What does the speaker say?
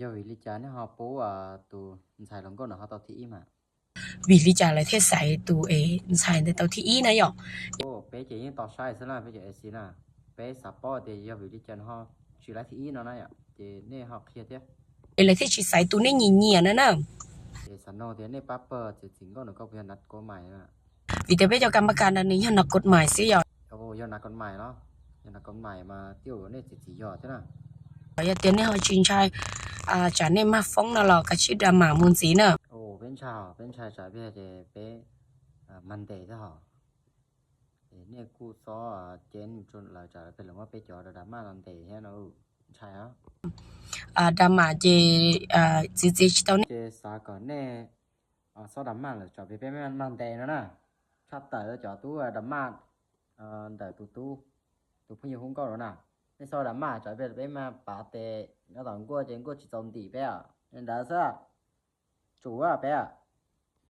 Yog vim li cas nej ho pub tus ntxhais hluas nkauj no ho tau thib ib mas? Vim li cas lawv thiaj xaiv tus ntxhais ntawd tau thib ib na yom? Peb ces yeej tau saib xwb na, peb cov A C na, peb xav paub tias yog vim li cas nws ho tsis laib thib ib no na yom, ces nej ho qhia thiab. Es lawv thiaj tsis xaiv tus nej nyiam nyiam na na. Ces xav nug tias nej pab pawg txiv txiv nkauj no koj puas yog nas kos mais? Vim tias peb cov kas mas kas ntawd nws yog nas kos mais xwb yom. Yog nas kos mais los, yog nas kos mais mas twb yog nej txiv txiv yog thiab na. Yog tias nej ho tsis ntshai tsam nej mag foob no los kav tsij da mam mus ntxiv na. Peb ntshai, peb ntshai tsam peb ces peb mag ntes thiab hos. Es nej kuj txhob ceeb rau lawv tsam peb lawv muab peb cov da maj no ntes thiab no, ntshai. Da mam ces txiv txiv tsis tau nej. Ces xav kom nej txhob da maj lawm tsam peb peb mag ntes no na. Tshaj tawm cov tub da maj ntawm tus tub, tus phooj ywg hu nkauj no na. Nej txhob da maj tsam peb peb mag pav tes nyob tom nkuaj ces nkuaj tsis txaus ntim peb. Li ntawd xwb. Tsum peb.